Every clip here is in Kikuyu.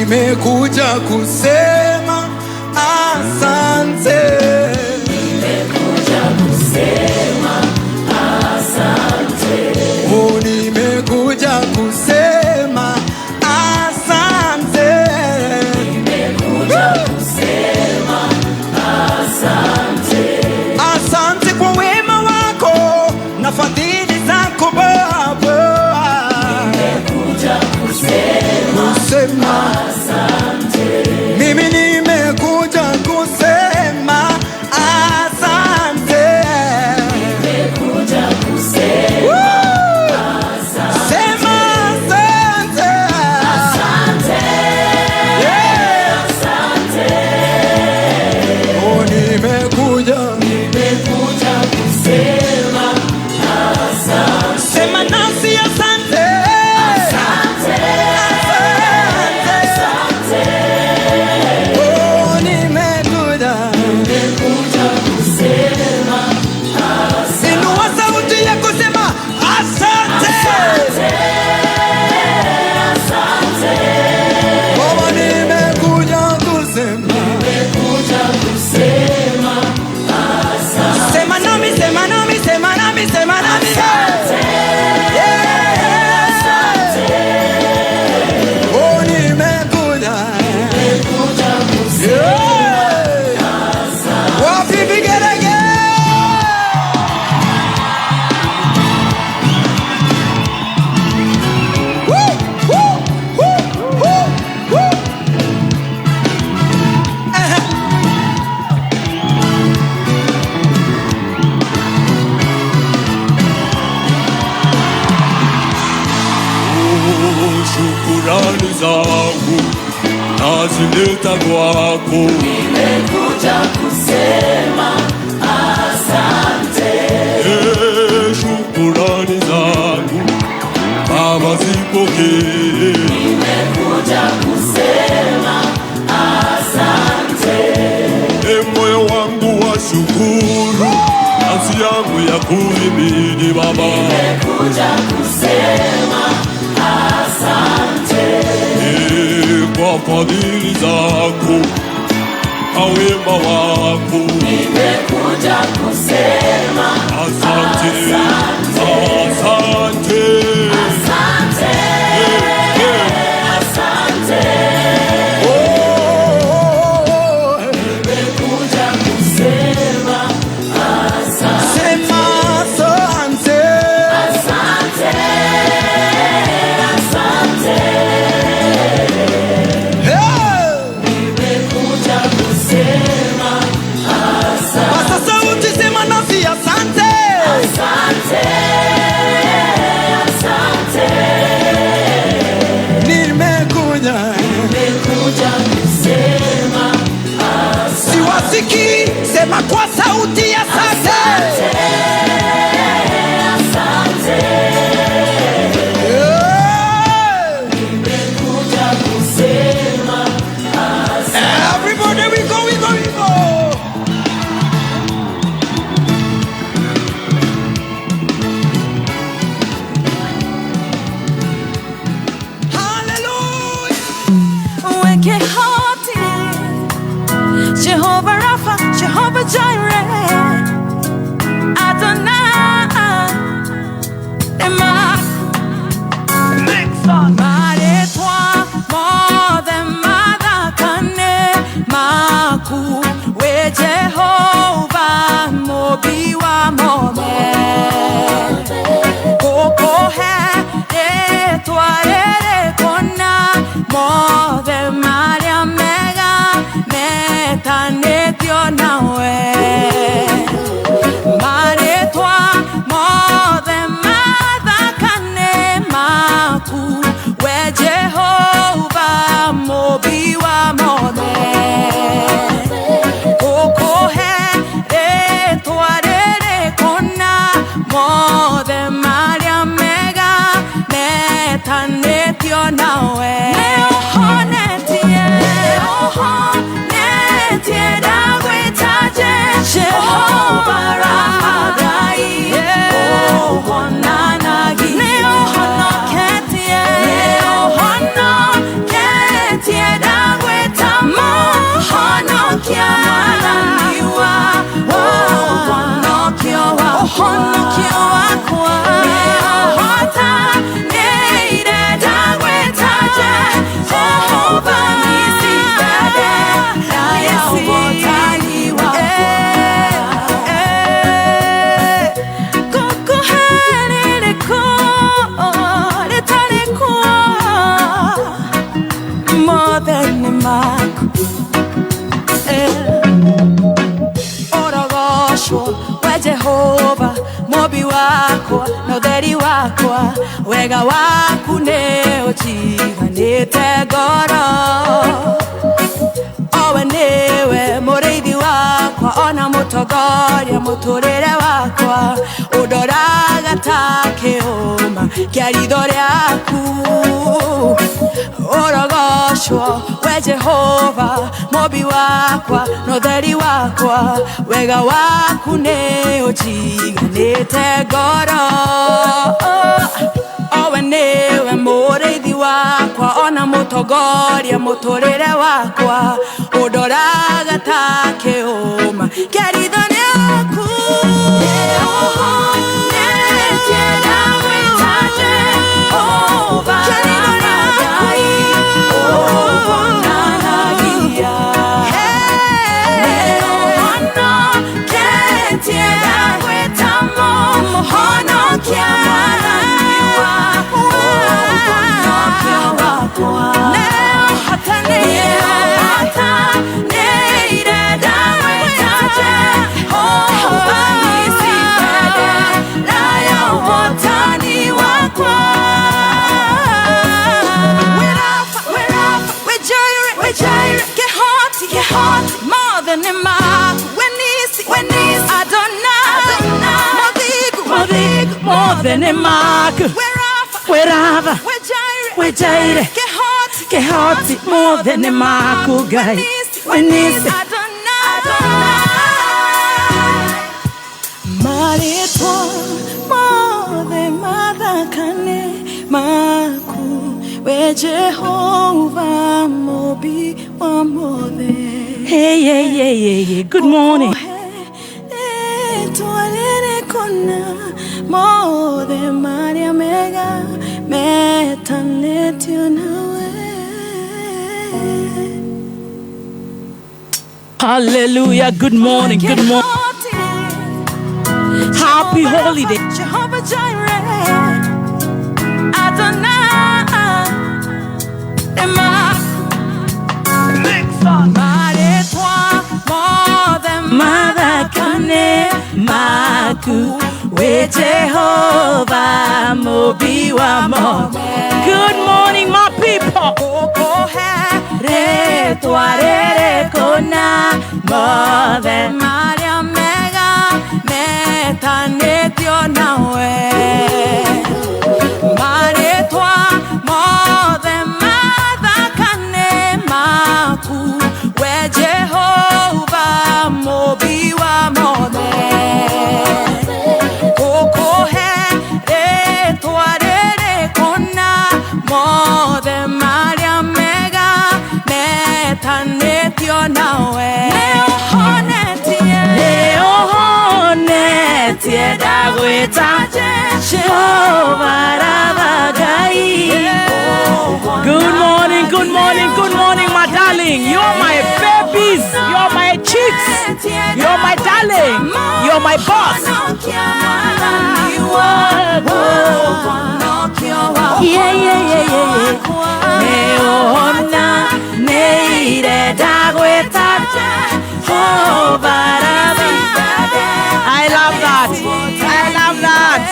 Nimekuja kusema asante. Nimekuja kusema asante. Oh, nimekuja kusema asante. Nimekuja kusema asante. Asante kwa wema wako na fadhili zako Baba. Nimekuja kusema Kusema asante. Mimi nimekuja kusema asante. Nimekuja kusema Woo! asante. Sema asante. Asante. Yeah. Asante. Oh, nimekuja. Nimekuja kusema asante. Sema nasi asante. Asante. Asante. Asante. Oh, nimekuja. Nimekuja kusema asante. Inua sauti ya kusema asante. Asante. Asante. Baba, nimekuja kusema. Nimekuja kusema asante. Sema nami, sema nami, sema nami, sema nami. Asante. Yeah. Asante. Oh, nimekuja. Nimekuja kusema Yeah. asante. Wapi vigelegele? Woo, woo, woo, woo, woo. Eh. Shukurani zangu nazileta kwako, Nimekuja kusema asante. Eh, shukurani zangu Baba zipokee. Nimekuja kusema asante. E, moyo wangu wa shukuru, nafsi yangu ya kuhimidi Baba. Nimekuja kusema asante. Eh, kwa fadhili zako na wema wako, Nimekuja kusema asante, asante. asante. Asante. Asante. Oh, oh, oh. Nimekuja kusema asante. Sema asante. Asante. Asante. Hey! Nimekuja kusema asante. Pasa sauti, sema nasi asante. Asante. Asante. Nimekuja. Nimekuja kusema asante. Siwasikii, sema kwa sauti asante. Asante. Yeah. Nimekuja kusema asante. Everybody we go, we go, we go. Hallelujah. Weke hoti Jehovah Rapha, Jehovah Jireh, Adonai, Emma. Maretwa mothe mathakane maku we Jehovah Mũmbi wa mothe gũkũhe rĩtwa rĩrĩ kũna mothe marĩa mega metanĩtio nawe marĩtwa mothe mathakane maku we Jehova Mũmbi wa mothe gũkũhe rĩtwa rĩrĩ kũna mothe marĩa mega metanĩtio nawe nĩũhonetie nĩũhonetie ndagwĩta Jehova Rapha Ngai ũhonanagia nĩũhonoketie nĩũhonoketie. Mũhonokio wakwa. Nĩũhotanĩire, ndagwĩta Jehova Nisi, bendera ya ũhotani wakwa. Ngũkũhe rĩrĩkũ rĩtarĩ kuo? Mothe nĩ maku. Ũrogocwo we Jehova, mũmbi wakwa na ũtheri wakwa, wega waku nĩ ũnjiganĩte ngoro. Owe nĩwe mũrĩithi wakwa ona mũtongoria mũtũrĩre wakwa, ũndoraga ta kĩũma kĩa ritho rĩaku. Ũrogocwo we Jehova, mũmbi wakwa na ũtheri wakwa, wega waku nĩ ũnjiganĩte ngoro. Owe nĩwe mũrĩithi wakwa ona mũtongoria mũtũrĩre wakwa, ũndoraga ta kĩũma kĩa ritho rĩaku. Nĩũhonetie, ndagwĩta Jehova Ngai, ũhonanagia. Nĩũhonoketie, ndagwĩta Mũhonokia, Mwathani wakwa, ũhonokio wakwa. Nĩũhotanĩire, ndagwĩta Jehova Nisi, bendera ya ũhotani wakwa. We're Alpha, we're Alpha, we're Jireh, we're Jireh. Get hot, get hot, more than a mark. We're Nisi, we're Nisi. Adonai, Adonai. Mothigu, Mothigu, more than a mark. We're Alpha, We're Alpha, we're Jireh, we're Jireh. Get hot, Get hot, more than a mark, oh We're guy. Nisi, We're Nisi. Adonai, Adonai. Marĩtwa mothe mathakane maku, we Jehova mũmbi wa mothe. Hey, hey, hey, hey, hey. Good morning. Rĩtwa rĩrĩkũ na mothe marĩa mega metanĩtio nawe. Hallelujah. Good morning. Good morning. Happy holiday. Jehovah Jireh, Adonai, Emma. Marĩtwa mothe Mathakane maku, we Jehova mũmbi wa mothe. Good morning, my people. Ngũkũhe Rĩtwa rĩrĩkũ na mothe marĩa mega metanĩtio nawe. Marĩtwa mothe mathakane maku, we Jehova mũmbi wa mothe. Ngũkũhe rĩtwa rĩrĩkũ na mothe marĩa mega metanĩtio nawe. Nĩũhonetie, Nĩũhonetie, ndagwĩta Jehova Rapha Ngai. Good morning, good morning, good morning, my darling. You're my babies. You're my chicks. You're my darling. You're my boss. Yeah, yeah, yeah, yeah, yeah. Nĩũhoneire, ndagwĩta Jehova Rapha. I love that. I love that.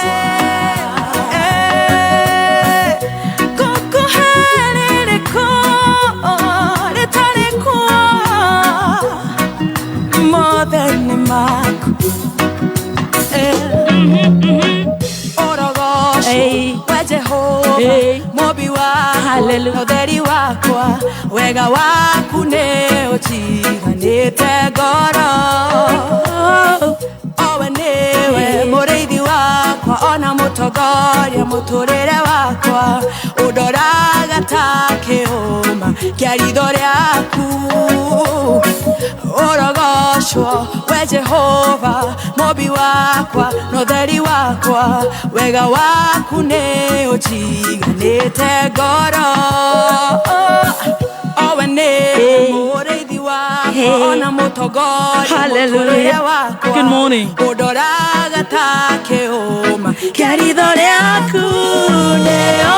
Ngũkũhe rĩrĩkũ rĩtarĩ kuo? Mothe nĩ maku. Ũrogocwo Hey. we Jehova, Hey. mũmbi wakwa Hallelujah. na ũtheri wakwa, wega waku nĩ ũnjiganĩte ngoro. Owe nĩwe mũrĩithi wakwa ona mũtongoria mũtũrĩre wakwa, ũndoraga ta kĩũma Kĩa ritho rĩaku ũrogocwo we Jehova mũmbi wakwa na ũtheri wakwa wega waku nĩ ũnjiganĩte ngoro owe nĩ mũrĩithi wakwa ona mũtongoria Hallelujah. mũtũũrĩre wakwa Good morning. ũndoraga ta kĩũma Kĩa ritho rĩaku nĩo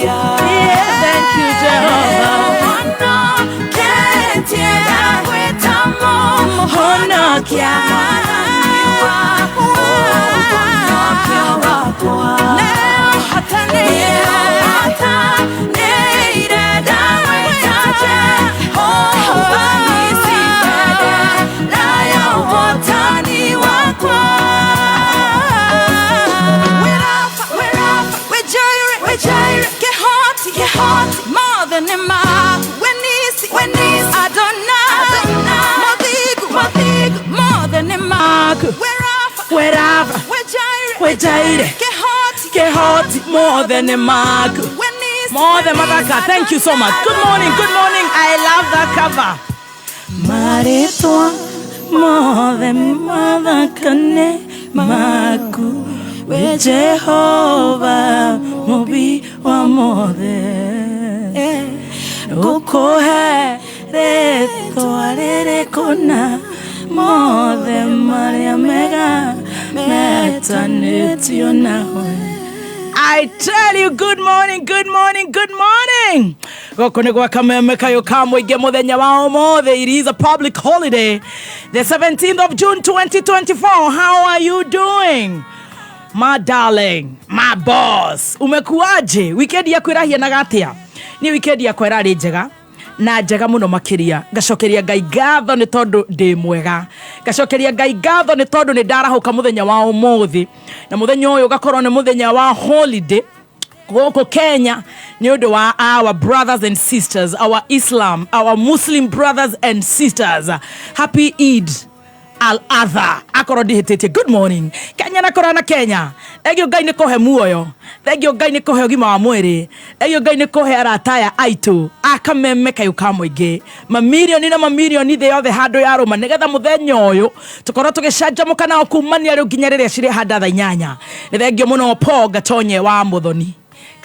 Yeah, thank you, Jehovah. Honokia. Wherever, Wejaire, Kehoti, more than a mark. More than Madaka. Thank you so much. Good morning, good morning. I love that cover. Maretwa more than mathakane maku we Jehova mubi wa mothe ngukuhe rĩtwa rĩrĩkũ na mothe marĩa mega metanĩtio nawe. I tell you, good morning, good morning, good morning. Gũkũ nĩ gwa Kameme kayũ ka mũingĩ mũthenya wa ũmũthĩ. It is a public holiday, the 17th of June 2024. How are you doing? My darling, my boss. Umekuaje? Weekend yaku ĩrahianaga atĩa? Niĩ weekend yakwa ĩrarĩ njega na njega mũno makĩria. Ngacokeria Ngai ngatho nĩ tondũ ndĩ mwega. Ngacokeria Ngai ngatho nĩ tondũ nĩ ndarahũka mũthenya wa ũmũthĩ, na mũthenya ũyũ ũgakorwo nĩ mũthenya wa holiday gũkũ Kenya nĩ ũndũ wa our brothers and sisters, our Islam, our Muslim brothers and sisters. Happy Eid al Adha. Akorwo ndihĩtĩtie. Good morning Kenya na kũrana Kenya. Thengio Ngai nĩ kũhe muoyo, thengio Ngai nĩ kũhe ũgima wa mwĩrĩ, thengio Ngai nĩ kũhe arata aya aitũ a Kameme kayũ ka mũingĩ, mamirioni na mamirioni thĩ yothe handũ ya rũma, nĩgetha mũthenya ũyũ tũkorwo tũgĩcanjamũka nao kumania rĩu nginya rĩrĩa cirĩhanda thaa 8. Nĩ thengio mũno Paul Gatonye wa Mũthoni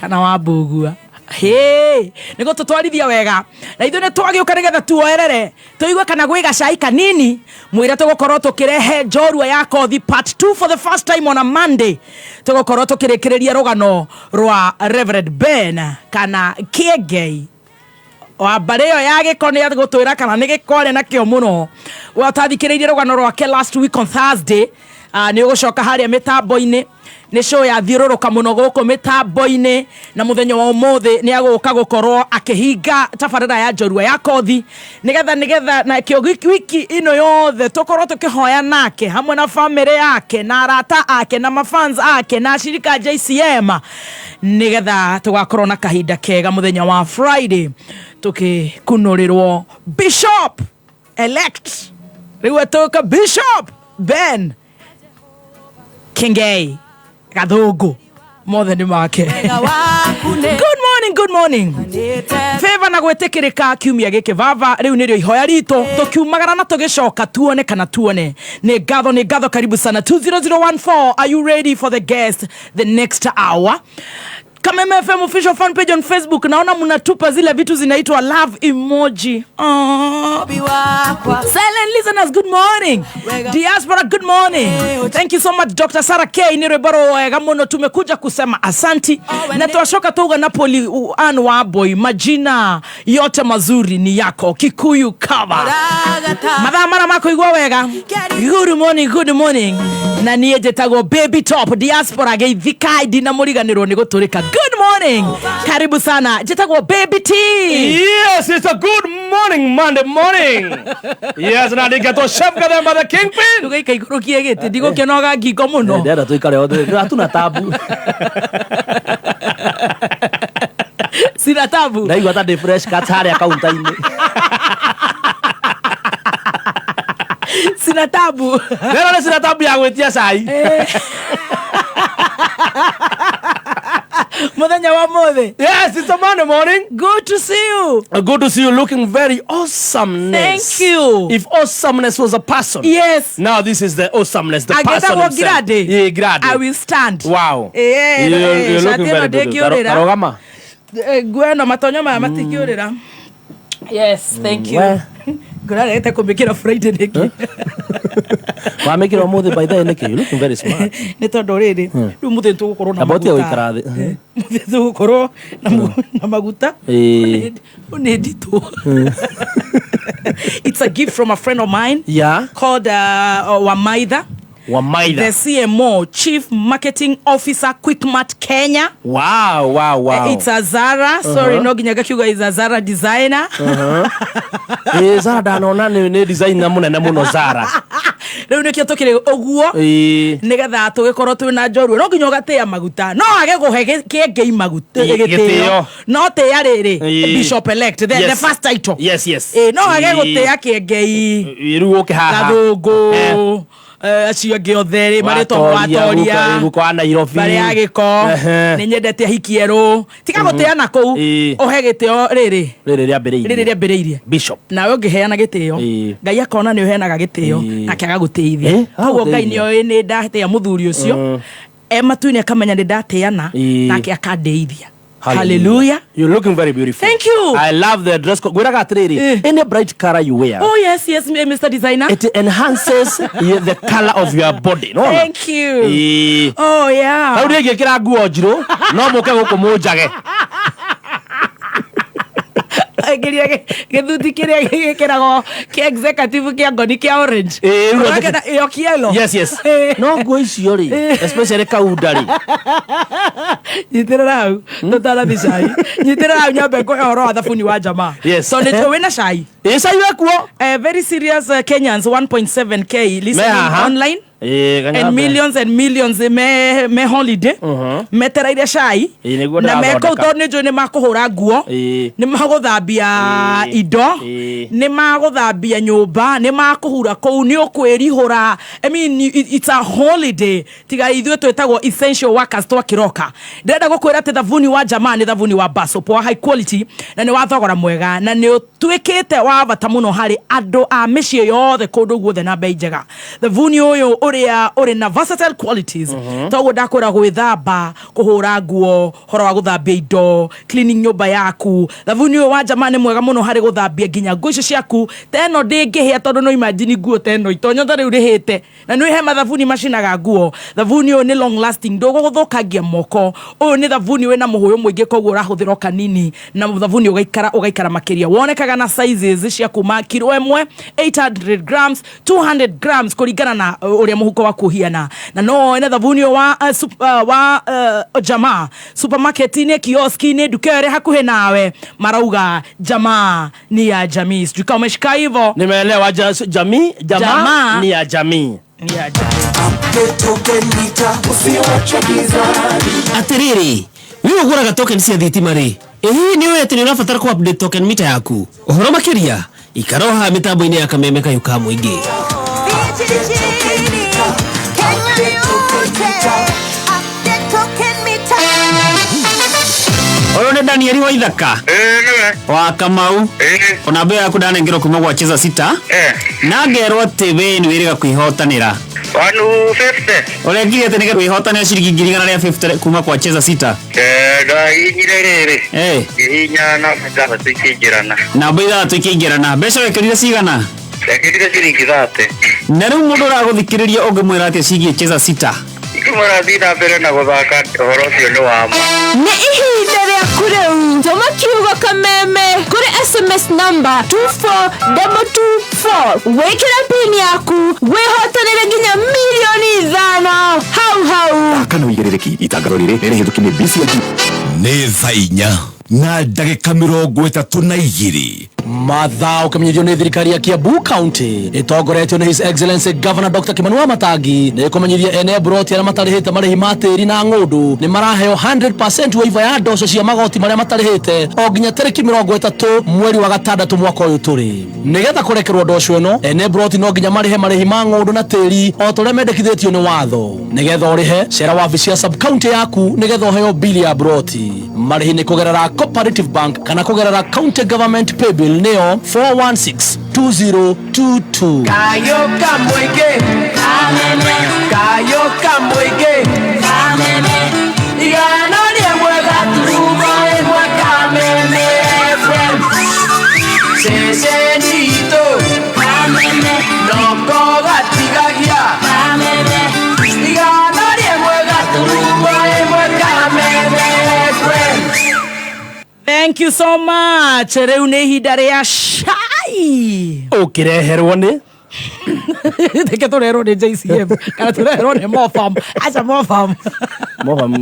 kana wa Mbugua hĩ nĩ gũtũtwarithia wega, na ithuĩ nĩ twagĩũka nĩgetha tuoerere tũigue kana gwĩ gacai kanini mwĩre tũgũkorwo tũkĩrehe njorua ya kothi part 2 for the first time on a Monday. Tũgũkorwo tũkĩrĩkĩrĩria rũgano rwa Reverend Ben kana Kĩengei wa mbarĩ ĩyo ya gĩko, nĩ agũtwĩra kana nĩ gĩko arĩ nakĩo mũno. We ũtathikĩrĩirie rũgano rwake last week on Thursday, nĩ ũgũcoka harĩa mĩtambo-inĩ. Nĩ show yathiũrũrũka mũno gũkũ mĩtambo-inĩ, na mũthenya wa ũmũthĩ nĩ agũka gũkorwo akĩhinga tabarĩra ya njorua ya kothi, nĩgetha na kĩo wiki ĩno yothe tũkorwo tũkĩhoya nake hamwe na famĩlĩ yake na arata ake na mafans ake na ashirika a JCM, nĩgetha tũgakorwo na kahinda kega mũthenya wa Friday tũgĩkunũrĩrwo Bishop elect rĩu atũka Bishop Ben Kingei Gathũngũ, mothe nĩ make. Good morning, good morning. Favor na gwĩtĩkĩrĩka kiumia gĩkĩ vava rĩu nĩrĩo ihoya ritũ tũkiumagara na tũgĩcoka tuone kana tuone. Nĩ ngatho, nĩ ngatho. Karibu sana. 20014, are you ready for the guest the next hour? Kameme FM official fan page on Facebook, naona mnatupa zile vitu zinaitwa love emoji. Aww. Silent listeners, good morning. Diaspora, good morning. Thank you so much, Dr. Sarah K. Ni rwĩmbo wega mũno. Tumekuja kusema asanti na twashoka tuga Napoli an wa boy, majina yote mazuri ni yako. Kikuyu cover. Mathaa mara makuigua wega. Good morning, good morning. Na niĩ njĩtagwo Baby Top Diaspora geithika ndina mũriganĩrwo nĩ gũtũrĩka. Good morning. Karibu sana. Njĩtagwo Baby T. Yes, it's a good morning, Monday morning. Yes, na ndigetwo Chef Gathemba the Kingpin. Ndũgaika igũrũkie gĩtĩ ndigũkĩnoga ngingo mũno. Ndĩrenda tũikare othe hatuna tabu. Sina tabu. Ndaigua ta ndĩ fresh cut harĩa kaunta-inĩ. Sina tabu. Lero nĩ sina tabu ya gwĩtia cai. Muthenya wa mothe. Yes, it's a Monday morning. Good to see you. Good to see you looking very awesomeness. Thank you. If awesomeness was a person. Yes. Now this is the awesomeness, the person Agĩtagwo himself. Grade. Yeah, Grade. I will stand. Wow. Eh, You're looking shati ĩno very good. ndĩngĩũrĩra. Tarogama. Nguo ĩno matonyo maya matingĩũrĩra. Yes, thank you. We. Ngũrarete kũmĩkĩra Friday nĩkĩ? Wamĩkĩra ũmũthĩ by the way nĩkĩ? You're looking very smart. Nĩ tondũ rĩrĩ, rĩu mũthĩ tũgũkorwo na Amba ũtige maguta. gũikara thĩ. Mũthĩ tũgũkorwo na maguta. Ĩĩ. Ũyũ nĩ nditũ. It's a gift from a friend of mine Yeah. called Wamaitha. Wamaitha. The CMO, Chief Marketing Officer, Quickmart Kenya. Wow. It's a Zara. Sorry, no nginya ngakiuga is a Zara designer. Ĩĩ, Zara ndanona nĩ designer mũnene mũno Zara. Rĩu nĩkĩo tũkĩrĩ ũguo Ĩĩ. nĩgetha tũgĩkorwo twĩ na njorua no nginya ũgatĩĩa maguta no age kũhe kĩengei maguta Ĩ- gĩtĩo. no tĩĩa rĩrĩ Ĩ. bishop elect the, Yes. the first title Yes. Ĩ, no age Ĩ. gũtĩĩa kĩengei Ĩ, rĩu ũke haha. gathũngũ acio angĩ othe rĩ marĩtwa watoria Guka wa Nairobi. barĩ ya gĩko Ehe. nĩ nyendete ahiki erũ tiga gũtĩĩa na kũu Ĩ. ũhe gĩtĩo rĩrĩ Rĩrĩ rĩambĩrĩirie. rĩrĩ rĩambĩrĩirie Bishop. Nawe ũngĩheana gĩtĩo, Ĩ. Ngai akona nĩ ũheanaga gĩtĩo Ĩ. nake agagũtĩithia. Ĩ, Koguo Ngai agagũtĩithia. nĩ oĩ nĩ ndatĩa mũthuri ũcio e matu-inĩ akamenya nĩ ndatĩana Ĩ. nake akandĩithia. Hallelujah. You're looking very beautiful. Thank you. I love the dress code. Gwĩraga atĩrĩrĩ, Eh. any bright color you wear, Oh yes, Mr. Designer. it enhances the color of your body. Nĩwona? Thank you. Ĩ. Oh yeah. Rĩu niĩ ngĩkĩra nguo njirũ, no mũke gũkũ mũnjage. Ngiria gĩthuti kĩrĩa gĩkĩragwo kĩa executive kĩa ngoni kĩa orange. Ĩ, rĩu Ũrakena ĩyo kĩelo. Yes. Ĩ. No nguo icio rĩ, especially kaunda rĩ. Nyitĩrĩra hau tũtanathi cai, nyitĩrĩra hau nyambe ngũhe ũhoro wa thabuni wa jamaa. Yes. Tondũ nĩ wĩna cai. Ĩ, cai wekuo. Very serious Kenyans 1.7K Me listening haha. online Ĩ, and kanyambe. millions and millions me holiday metereire cai Ĩ, nĩguo na me kũu ndĩrathondeka. tondũ nĩ njũĩ nĩ makũhũra nguo, Ĩ. nĩ magũthambia Ĩ. indo, Ĩ. nĩ magũthambia nyũmba, nĩ makũhura kũu, nĩ ũkwĩrihũra. I mean, it's a holiday. Tiga ithuĩ twĩtagwo essential workers twakĩroka. Ndĩrenda gũkwĩra atĩ thabuni wa jamaa nĩ thabuni wa Basop wa high quality na nĩ wa thogora mwega na nĩ ũtuĩkĩte wa bata mũno harĩ andũ a mĩciĩ yothe kũndũ guothe na bei njega. Thabuni ũyũ ũrĩa ũrĩ na versatile qualities, toguo ndakwĩra gwĩthamba, kũhũra nguo, horo wa gũthambia indo, cleaning nyũmba yaku. Thabuni ũyũ wa jamaa nĩ mwega mũno harĩ gũthambia nginya nguo icio ciaku ta ĩno ndĩngĩhĩa tondũ no imagine nguo ta ĩno itonyo ta rĩu rĩhĩte na nĩ he mathabuni macinaga nguo. Thabuni ũyũ nĩ long lasting, ndũgũgũthũkangia moko. Ũyũ nĩ thabuni wĩna mũhũyũ mũingĩ, koguo ũrahũthĩra o kanini na thabuni ũgaikara makĩria. Wonekaga na sizes cia kuma kiro ĩmwe, 800 grams, 200 grams, kũringana na ũrĩa mũhuko waku ũhiana. Na no wone thabuni ũyũ wa jamaa supermarket-inĩ, kioski-inĩ, nduka ĩrĩa hakuhĩ nawe. Marauga jamaa ni ya jamii. Sijui kama umeshika hivyo. Nimeelewa jamii, jamaa Jamaa. ni ya jamii. Ni ya jamii. Atiriri, we ũgũraga token cia thitima rĩ, ĩ hihi nĩ ũĩ atĩ nĩ ũrabatara kũ update token mita yaku? Ũhoro makĩria ikara o haha mĩtambo-inĩ ya kameme kayũ ka mũingĩ. Vijijini, Kenya yote, update token meter. Ũyũ nĩ Danieli wa Ithaka wa Kamau. Ona mbeo yaku ndanengerwo kuma gwa Cheza Sita na ngerwo atĩ we nĩ wĩrĩga kwĩhotanĩra. 150. Ũrekire atĩ nĩgetha wĩhotanĩre ciringi 150,000 kuma kwa Cheza Sita? Ndahihinyire rĩrĩ. Ngĩhihinya namba ithathatũ ikĩingĩrana. Namba ithathatũ ikĩingĩrana. Mbeca wekĩrire cigana? Ndekĩrire ciringi 30. Na rĩu mũndũ ũragũthikĩrĩria ũngĩmwĩra atĩa ciĩgiĩ Cheza Sita? Ingĩmwĩra thiĩ na mbere na gũthaka, ũhoro ũcio nĩ wa ma. Nĩ ihinda rĩaku rĩu, tũma kiugo kameme kũrĩ SMS number 24224, wĩkĩre pin yaku wĩhotanĩre nginya 5 mirioni hau hau. Kana wĩigĩrĩrĩki itangatho rĩrĩ nĩ rĩhĩtũkie nĩ BCG. Nĩ thaa 4. Na ndagĩka 32. Mathaa ũkĩmenyithio nĩ thirikari ya Kiambu County ĩtongoretio nĩ His Excellency Governor Dr. Kimani Wamatangi nĩ ĩkũmenyithia ene mburoti arĩa matarĩhĩte marĩhi ma tĩri na ng'ũndũ nĩ maraheo 100% waiver ya ndoco cia magoti marĩa matarĩhĩte o nginya tarĩki 30 mweri wa gatandatũ mwaka ũyũ tũrĩ. Nĩgetha kũrekerwo ndoco ĩno, ene mburoti no nginya marĩhe marĩhi ma ng'ũndũ na tĩri o ta ũrĩa mendekithĩtio nĩ watho. Nĩgetha ũrĩhe, cera wabici ya sub county yaku nĩgetha ũheo bili ya mburoti. Marĩhi nĩ kũgerera Cooperative Bank kana kũgerera County Government Paybill nĩyo 4162022. Kayo kamwege kameme, kayo kamwege kameme, igana rĩmwe gaturumo ĩmwe Kameme FM, ceceni itũ kameme, noko gatigagia kameme, igana rĩmwe gaturumo ĩmwe Kameme FM. Thank you so much. Rĩu nĩ ihinda rĩa cai. Ũkĩreherwo nĩ Reke tũrerwo nĩ JCM kana tũrerwo nĩ Mofam. Aca Mofam. Mofam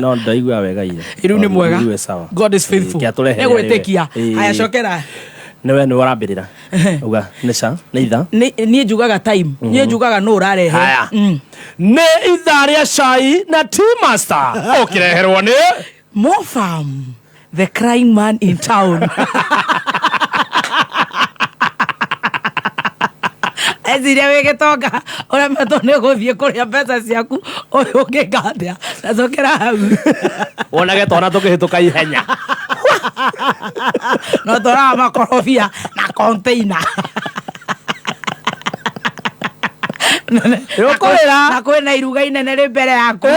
no ndaigua wega ira. Rĩu nĩ mwega. Igue sawa. God is faithful. Kĩa tũrehere Nĩ gwĩtĩkia. rĩwe. Haya cokera. Nĩwe nĩwe ũrambĩrĩra. Uga nĩ ca nĩ ithaa. Niĩ njugaga time. Niĩ njugaga nũ ũrarehe. Haya. Nĩ ithaa rĩa cai na Tea Master. Ũkĩreherwo nĩ Mofam, the crying man in town. Eciria wĩ gĩtonga ũremetwo nĩ gũthiĩ kũrĩa mbeca ciaku ũyũ ũngĩka atĩa? Nacokera hau. Wonage twana tũkĩhĩtũka ihenya. No tũraga makorobia na container. Nĩũkũrĩra. Na kwĩna iruga inene rĩ mbere yaku.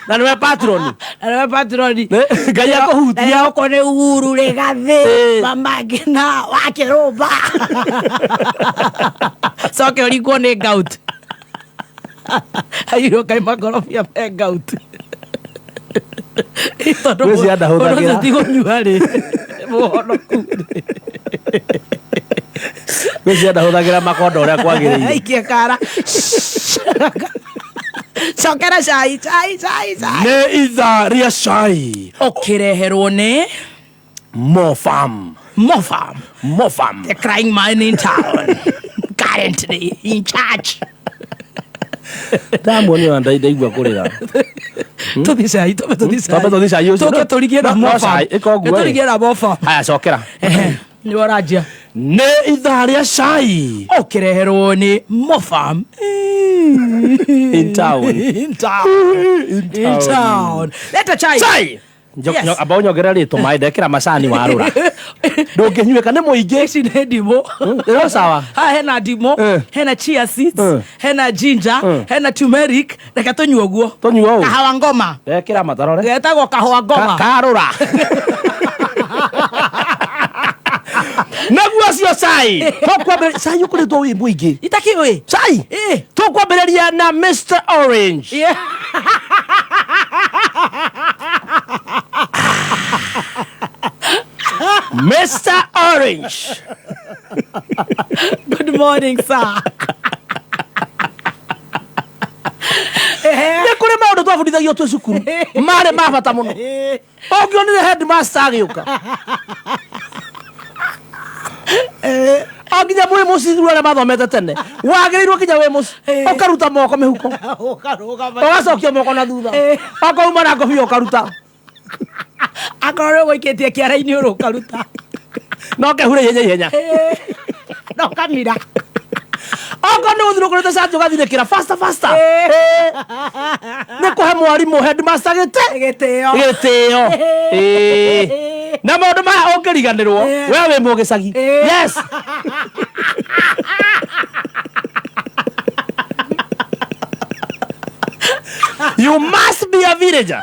Na nĩwe patroni. Na nĩwe patroni. Ngai akũhutia. Na gũkũ nĩ Uhuru Rĩgathĩ, Mama Ngina wa Kĩrũmba. Coke ũringwo nĩ gout. Airwo kaĩ makorobia me gout. Tondũ Ngwĩciria ndahũthagĩra. ũndũ ũcio ti kũnyua rĩ. Mũhonoku. Ngwĩciria ndahũthagĩra makondo ũrĩa kwagĩrĩire. Aikie kara. Cokera cai, cai, cai, cai. Nĩ ithaa rĩa cai. Ũkĩreherwo nĩ Mofam. Mofam. Mofam. The crying man in town. Currently in charge. Ndamuonio na ndaigua kũrĩra. Tũthiĩ cai, twambe tũthiĩ cai. Twambe tũthiĩ cai ũcio. Tũke tũrigie na No Mofam. cai, ĩka ũguo ĩ. Tũrigie na Mofam. Haya cokera. Nĩwe ũranjia. Nĩ ithaa rĩa cai. Ũkĩreherwo nĩ Mofam. In town. In town. In town. Leta chai. Chai. Yes. Amba ũnyongerere rĩtũ maĩ ndekĩra macani warũra. Ndũngĩnyuĩka nĩ mũingĩ. Ici nĩ ndimũ. Ĩro sawa. Haha hena ndimũ, hena chia seeds, hena ginger, hena turmeric. Reke tũnyue ũguo. Tũnyue ũũ. Kahawa ngoma. Ndekĩra matarore. Getagwo kahawa ngoma. Karũra. Naguo ũcio cai. Tũkwambĩrĩria cai ũkoretwo wĩ mũingĩ. Itakĩũĩ. Cai. Tũkwambĩrĩria na Mr Orange. Yeah. Mr Orange. Good morning, sir. Nĩ kũrĩ maũndũ twabundithagio twĩ cukuru marĩ ma bata mũno. Ũngĩonire headmaster agĩũka o nginya mwĩ mũciĩ rĩu arĩa mathomete tene wagĩrĩirwo nginya wĩ mũciĩ ũkaruta moko mĩhuko ũgacokia moko na thutha ũkauma na ngobia ũkaruta Akorwo nĩ ũgũikĩtie kĩara-inĩ ũrũ ũkaruta. No kehure ihenya ihenya. No kamira. Okorwo nĩ gũthiĩ ũkũrĩte cati ũgathirĩkĩra faster faster. Nĩ kũhe mwarimũ headmaster gĩtĩ. Gĩtĩo. Gĩtĩo. Na maũndũ maya ũngĩriganĩrwo we wĩ mũgĩcagi. Yes. You must be a villager.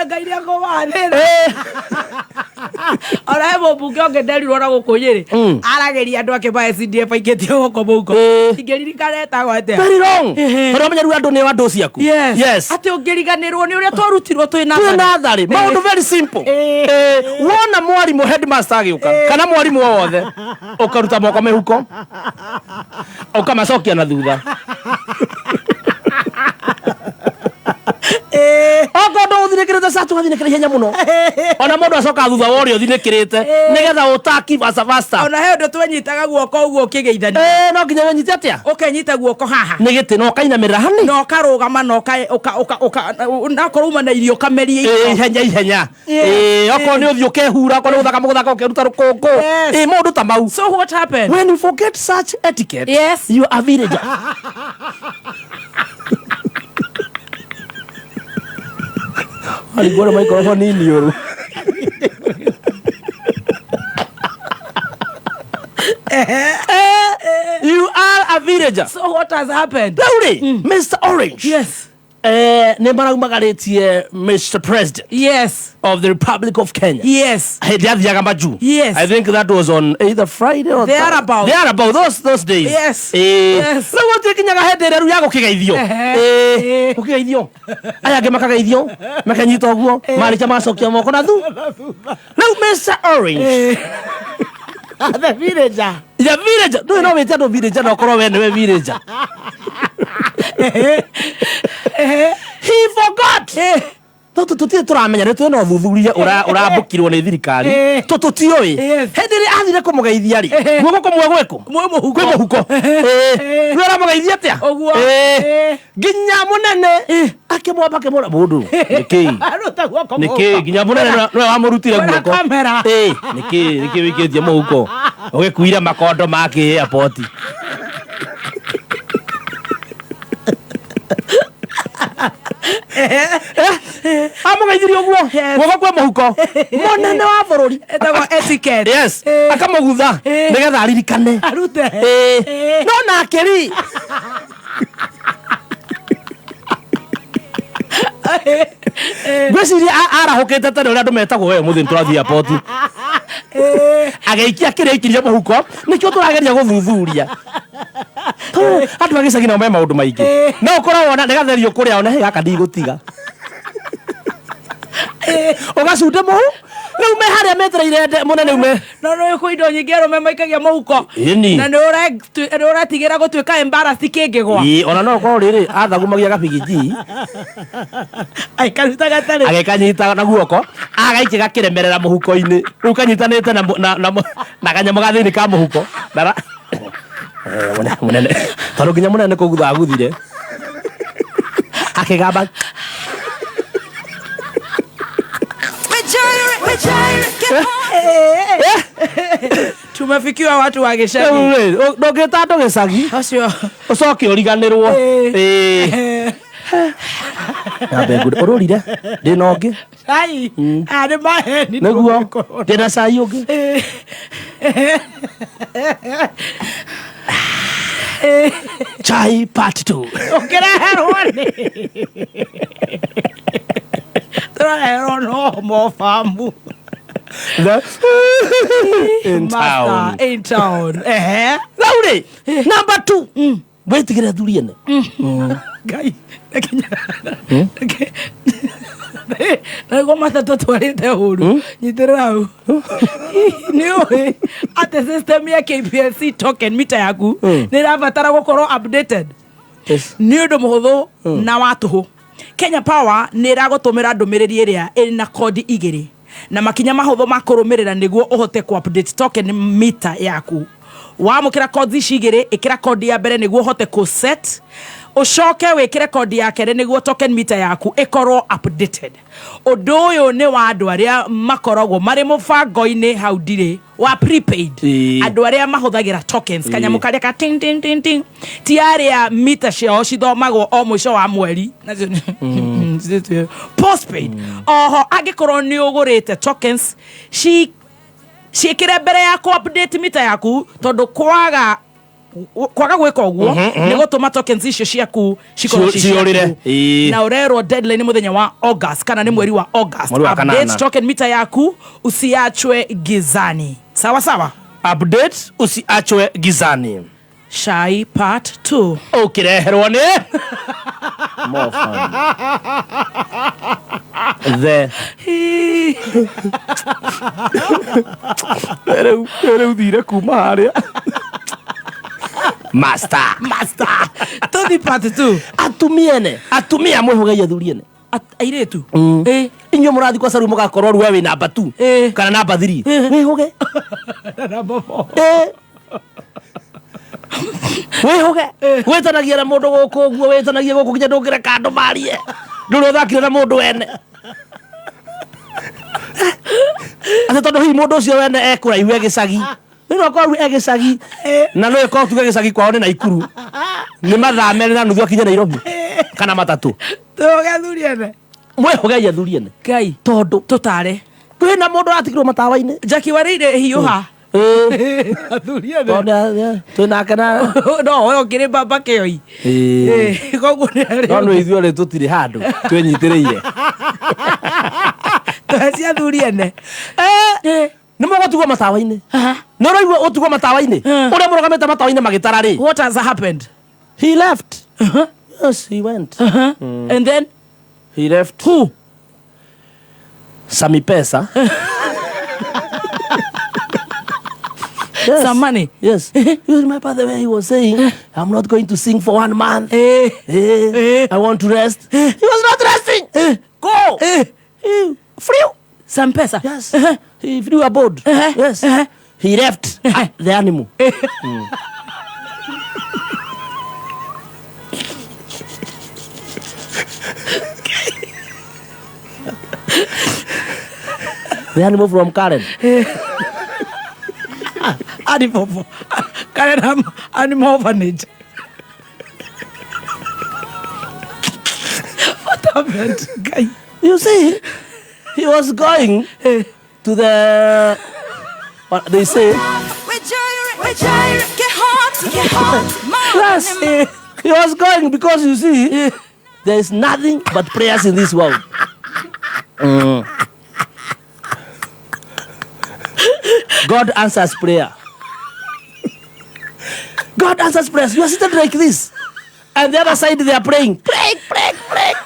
Ngai nĩ akũmathĩra. Ona he mũmbunge ũngĩ nderirwo na gũkũ Nyĩrĩ aragĩria andũ ake ma SDF aikĩtie gũkũ mũhuko. Ingĩririkana etagwo atĩa. Very wrong. Tondũ ũmenye rĩu andũ nĩo andũ ciaku. Yes. Yes. Atĩ ũngĩriganĩrwo nĩ ũrĩa twarutirwo twĩ Twĩ natharĩ. Maũndũ very simple. Wona mwarimũ headmaster agĩũka kana mwarimũ o wothe ũkaruta moko mĩhuko ũkamacokia na thutha. Okorwo ndũgũthirĩkĩrĩte Twekĩrĩte cati ũgathinĩkĩra ihenya mũno. Ona mũndũ acoka thutha wa ũrĩa ũthinĩkĩrĩte nĩgetha ũtaki fasta fasta. Ona he ũndũ twenyitaga guoko ũguo ũkĩgeithania. No nginya wĩnyite atĩa? Ũkenyita guoko haha. Nĩ gĩtĩ na ũkainamĩrĩra hani. Na ũkarũgama na ũka ũka ũka ũka nakorwo uma na irio ũkameria irio. Ihenya ihenya. Okorwo nĩ ũthiũ ũkehura, okorwo nĩ gũthaka mũgũthaka ũkeruta rũkũngũ. Maũndũ ta mau. So what happened? When you forget such etiquette, Yes. you are a villager. Arigwo nĩ microphone nini ũru. You are a villager. So what has happened? Rĩu rĩ, Mr. Orange. Yes. Nĩ maraumagarĩtie Mr. President. Yes. Of the Republic of Kenya. Yes. Hĩndĩ athiaga majuu. Yes. I think that was on either Friday or Thereabout. Thereabout those days. Yes. Yes. Rĩu gũtikinyaga hĩndĩ ĩrĩa rĩu ya gũkĩgeithio. Gũkĩgeithio. Aya angĩ makageithio, makanyita ũguo, marĩkia magacokia moko na thu. Rĩu Mr. Orange. The villager. The villager. Ndũĩ no wĩte andũ villager na ũkorwo we nĩwe villager. He forgot. Tũtũ tũtirĩ tũramenya nĩ twĩna ũthuthuria ũrambũkirwo nĩ thirikari. Tũtũ tiũĩ. Hĩndĩ ĩrĩa athire kũmũgeithia rĩ, guoko kũmwe gwĩkũ? Kwĩ mũhuko. Rĩu aramũgeithia atĩa? Ũguo. Nginya mũnene akĩmwamba akĩmwĩra mũndũ nĩkĩĩ? Aruta guoko Nĩkĩĩ? Nginya mũnene nĩwe wamũrutire Kwĩna guoko. kamera. Nĩkĩĩ? Nĩkĩĩ wĩikĩtie mũhuko? Ũgĩkuire makondo ma kĩ airport. Amũgeithirie ũguo guoko kwĩ mũhuko mũnene wa bũrũri Etagwo etiquette. Yes. Akamũgutha nĩgetha aririkane. Arute. No nake rĩ ngwĩciria arahũkĩte tene ũrĩa andũ metagwo we mũthĩ nĩtũrathiĩ airport. Agĩikia kĩrĩa aikirie mũhuko nĩkĩo tũrageria gũthuthuria. Andũ a gĩcagi nao me maũndũ maingĩ. No ũkorwo wona nĩgatherio kũrĩa one, hey, gaka ndigũtiga. Ũgacunde mũhu rĩu me harĩa metereire mũnene ume. No nĩ kwĩ indo nyingĩ arũme maikagia mũhuko. Ĩni. Na nĩ ũretigĩra gũtuĩka embarrassed kĩngĩgwa. Ĩ, ona no ũkorwo rĩrĩ athagumagia gabigiji. Aikaruta gatarĩ. Agĩkanyita na guoko, agaikia gakĩremerera mũhuko-inĩ. Rĩu kanyitanĩte na kanyamũ ga thĩinĩ ka mũhuko. Ndara- Mũnene. Tondũ nginya mũnene kũgutha aguthire. Akĩgamba. Tumefikiwa watu wa gĩcagi. Rĩu rĩ, ndũngĩta andũ gĩcagi. Ũcio. Ũcoke ũriganĩrwo. Nyambe ngure. Ũrũrire? Ndĩna ũngĩ? Cai. Nĩ maheni. Nĩguo. Ndĩna cai ũngĩ? Chai part 2. Ũkĩreherwo nĩ. Tũraherwo no mobamu. The in town. Master in town. Rĩu rĩ, number 2. Wĩtigĩre athuri ene. Ngai. Nĩguo matatũ twarĩte ũru. Nyitĩrĩra hau. Nĩ ũĩ atĩ system ya KPLC token meter yaku nĩ ĩrabatara gũkorwo updated. Nĩ ũndũ mũhũthũ na wa tũhũ. Kenya Power nĩ ĩragũtũmĩra ndũmĩrĩri ĩrĩa ĩna kodi igĩrĩ na makinya mahũthũ ma kũrũmĩrĩra nĩguo ũhote kũ update token meter yaku. Wamũkĩra kodi ici igĩrĩ, ĩkĩra kodi ya mbere nĩguo ũhote kũ set, ũcoke wĩkĩre kodi ya kerĩ nĩguo token meter yaku ĩkorwo updated. Ũndũ ũyũ nĩ wa andũ arĩa makoragwo marĩ mũbango-inĩ hau ndirĩ wa prepaid. Andũ arĩa mahũthagĩra tokens, kanyamũ karĩa ka ting ting ting ting, ti arĩa mita ciao cithomagwo o mũico wa mweri. Nacio nĩ postpaid. Oho angĩkorwo nĩ ũgũrĩte tokens, ciĩkĩre mbere ya kũ update mita yaku, tondũ kwaga gwĩka ũguo nĩ gũtũma tokens icio ciaku cikorwo ci Ciũrĩre. ciaku. Na ũrerwo deadline nĩ mũthenya wa August kana nĩ mweri wa August. Mweri wa Update kanana. token mita yaku usiachwe gizani. Sawa sawa. Update usiachwe gizani. Chai part 2. Ũkĩreherwo nĩ More fun. The Rĩu thire kuma harĩa. Master. Master. Tũthi part 2. Atumia ene. Atumia mwĩhũgagia athuri ene. Airĩtu. Inyuĩ mũrathiĩ kwa Saru mũgakorwo rĩu we wĩ namba 2 kana namba 3. Wĩhũge. Namba 4. Wĩhũge. Wĩtanagia na mũndũ gũkũ ũguo, wĩtanagia gũkũ nginya ndũngĩreka andũ marie. Ndũrĩ ũthakire na mũndũ wene. Atĩ tondũ hihi mũndũ ũcio wene ekũraihu e gĩcagi. Rĩu no akorwo e gĩcagi na no ĩkorwo tuge gĩcagi kwao nĩ Naikuru. Nĩ mathaa merĩ na nuthu akinye Nairobi kana matatũ. Twĩhũge athuri ene. Mwĩhũgei athuri ene. Ngai. Tondũ tũtare. Kwĩna mũndũ aratigirwo matawa-inĩ. Jackie Wareire hiũha. Athuri ene. Tondũ twĩ nake na No we ũkĩrĩ baba kĩoi. Koguo nĩ arĩ. No nĩ ithuĩ rĩ tũtirĩ handũ twĩnyitĩrĩire. Tũhe athuri ene. Nĩ mũgũtigwo matawa-inĩ. Nĩ ũraigua ũtigwo matawa-inĩ? Ũrĩa mũrũgamĩte matawa-inĩ magĩtara rĩ. What has happened? He left. Yes, he went. And then? He left. Who? Sami Pesa. Yes. Some money. Yes. You remember the way he was saying, I'm not going to sing for 1 month. I want to rest. He was not resting. Go. He flew. Some pesa. Yes. He flew aboard. Yes. He left the animal. The animal from Karen. Animal. Karen animal orphanage. What happened, guy? You see, he was going to the. What they say. Yes, he was going because you see, there is nothing but prayers in this world. God answers prayer. God answers prayers. You are seated like this, and the other side they are praying, praying, praying, praying,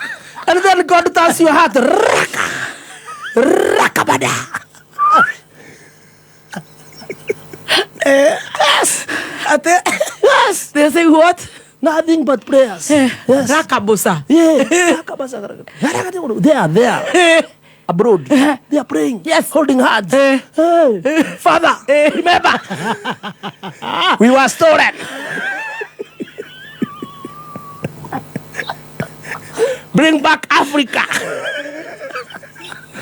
and then God turns your heart. Raka, rakabada. Yes. Yes. They say what? Nothing but prayers. Yes. Rakabosa. Yeah. Rakabosa. They are there. Abroad. They are praying. Yes. Holding hands. Hey. Father, remember, we were stolen. Bring back Africa.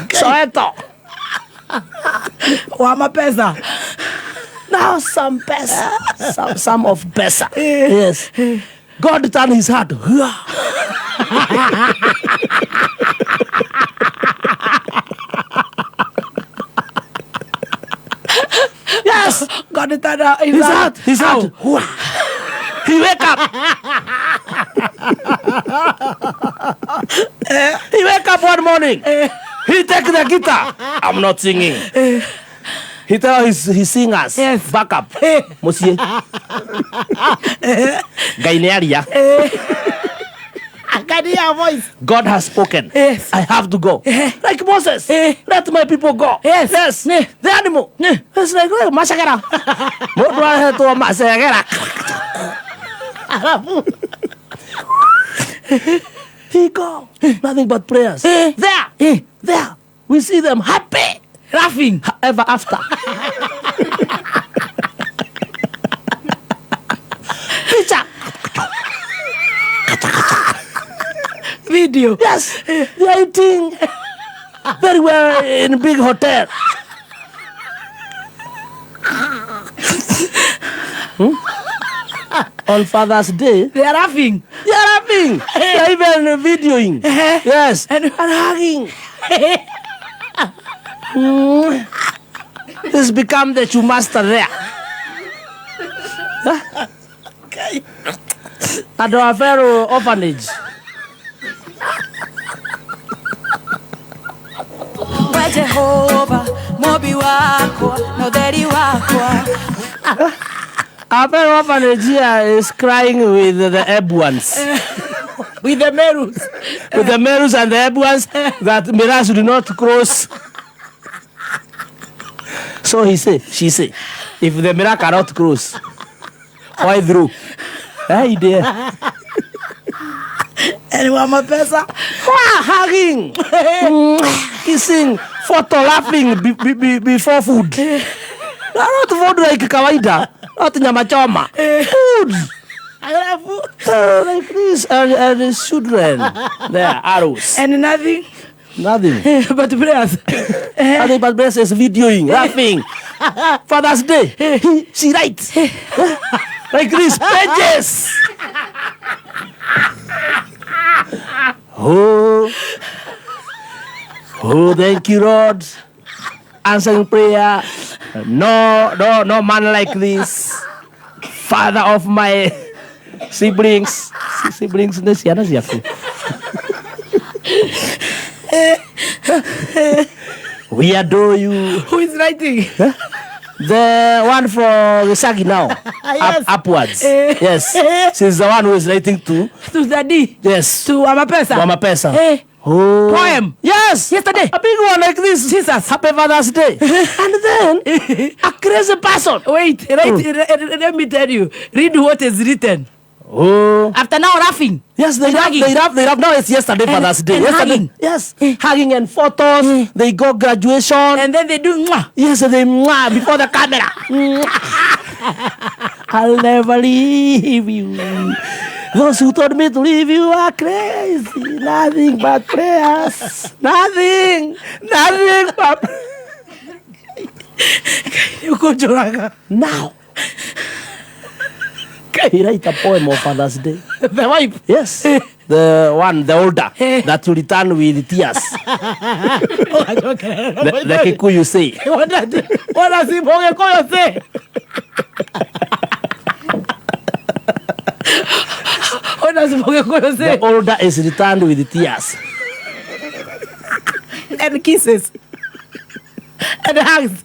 Soweto. Wama pesa. Now some pesa. Some of pesa. Yes. God turned his heart. Yes. God turned his heart. His heart. He wake up. He wake up one morning. He take the guitar. I'm not singing. He tell his singers, yes. Back up. Musie. Ngai nĩ aria. Voice. God has spoken. Yes. I have to go. Like Moses. Let my people go. Yes. Yes. The animal. It's like, oh, masagera. Mũndũ ahetwo masegera. He go. Nothing but prayers. There. There. We see them happy. Laughing. Ever after. Picture. Video. Yes. They are eating very well in big hotel. On Father's Day. They are laughing. They are laughing. They are even videoing. Yes. And hugging. This become the master there. Okay. At our fellow orphanage. Jehovah, Mobi wako, no daddy wako. Our fellow orphanage here is crying with the Ebuans. With the Merus. With the Merus and the Ebuans that Miras do not cross. So he say, she say, if the Mira cannot cross, why through? Hey dear. And wa mapesa. Wah, hugging, kissing, photo, laughing before food. Not food like kawaida, not nyama choma. Food. Alafu Like this, and the children there, arrows. And nothing. Nothing. But prayers. Nothing but prayers is videoing, laughing. Father's Day, she writes. Like this, pages. Oh, oh, thank you, Lord. Answering prayer. No, no, no man like this. Father of my siblings. Siblings nĩ ciana ciaku. We adore you. Who is writing? Huh? The one for Gicagi now. Yes. Upwards. Yes. She's the one who is writing to. To Daddy. Yes. To Amapesa. To Amapesa. Oh. Poem. Yes. Yesterday. A big one like this. Jesus. Happy Father's Day. And then, a crazy person. Wait, right, let me tell you. Read what is written. Oh. After now laughing. Yes, they And laugh, hugging. they laugh, they laugh. Now it's yesterday, And Father's Day. Yesterday. hugging. Yes. Hugging and photos. They go graduation. And then they do mwah. Yes, they mwah before the camera. I'll never leave you. Those who told me to leave you are crazy. Nothing but prayers. Nothing. Nothing but You go Joraga. Now. He write a poem of Father's Day. The wife? Yes. The one, the older, that will return with tears. The Kikuyu say. What does Kikuyu say? What does Kikuyu say? The older is returned with tears. And kisses. And hugs.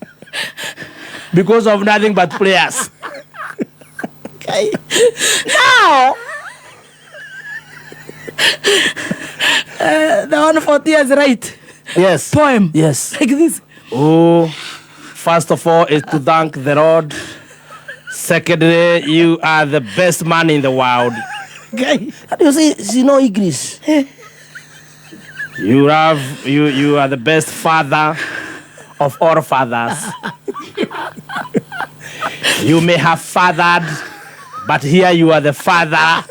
Because of nothing but prayers. Okay. Now, the one for tears, right? Yes. Poem. Yes. Like this. Oh, first of all, is to thank the Lord. Secondly, you are the best man in the world. Okay. And you see, she no English. You are the best father of all fathers. You may have fathered, but here you are the father.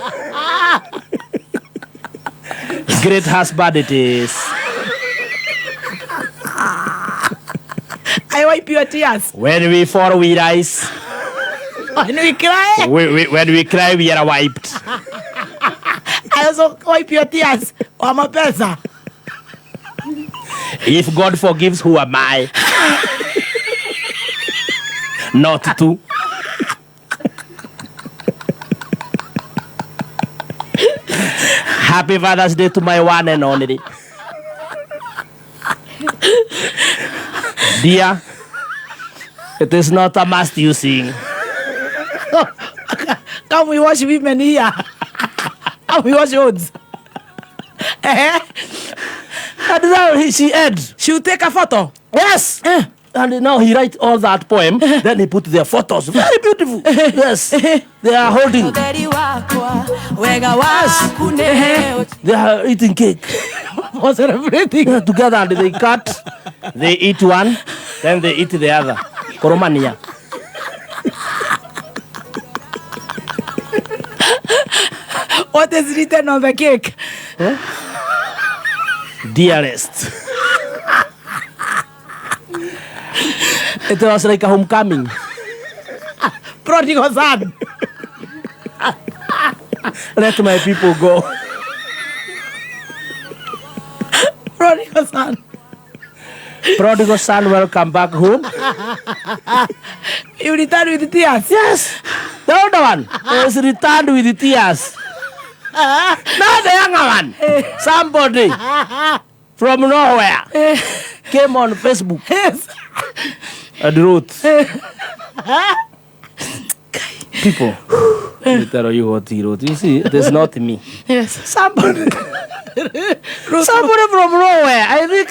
Great husband it is. I wipe your tears. When we fall, we rise. When we cry, when we cry, we are wiped. I also wipe your tears. Wamapesa. If God forgives, who am I? Not to. Happy Father's Day to my one and only. Dear, it is not a must you sing. Come we wash women here. Come we wash roads. And now she adds. She will take a photo. Yes. And now he writes all that poem. Then he put their photos. Very beautiful. Yes. They are holding. Yes. They are eating cake. For celebrating. Yeah, together, and they cut. They eat one. Then they eat the other. Koromania. What is written on the cake? Huh? Dearest. It was like a homecoming. Prodigal son. Let my people go. Prodigal son. Prodigal son, welcome back home. You return with tears. Yes. The older one is returned with tears. Not the younger one. Somebody from nowhere came on Facebook. Yes. And wrote. People, let me tell you what he wrote. You see, it is not me. Yes. Somebody. Somebody from nowhere. I think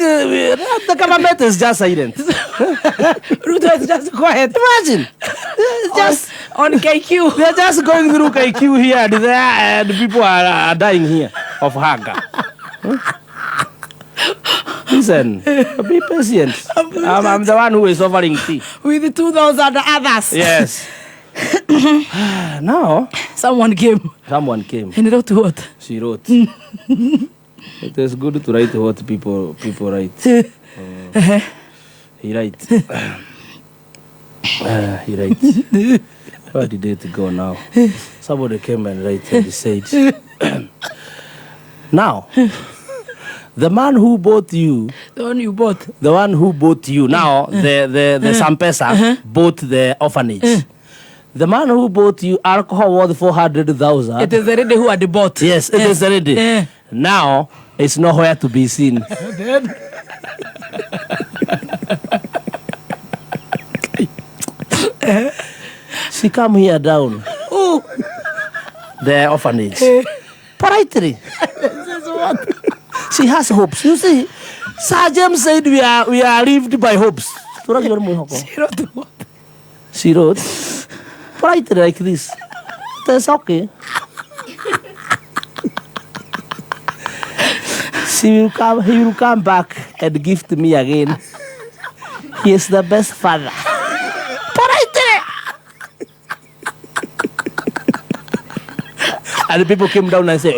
the government is just silent. Ruto is just quiet. Imagine. Just on KQ. They're just going through KQ here and there, and people are dying here. Of hunger. Listen, be patient. I'm the one who is offering tea. With 2,000 others. Yes. Now someone came. Someone came. And wrote what? She wrote. It is good to write what people write. He write. He write. Where did it go now? Somebody came and write and he said, now, the man who bought you, the one you bought, the one who bought you, now the Sampesa bought the orphanage. The man who bought you alcohol worth 400,000. It is the lady who had bought. Yes, it is the lady. Now, it's nowhere to be seen. Then. She come here down. Oh. The orphanage. Politely. This is what? She has hopes. You see, Sir James said we are lived by hopes. She wrote what? She wrote politely like this. That's okay. She will come, he will come back and gift me again. He is the best father. Politely. And the people came down and said,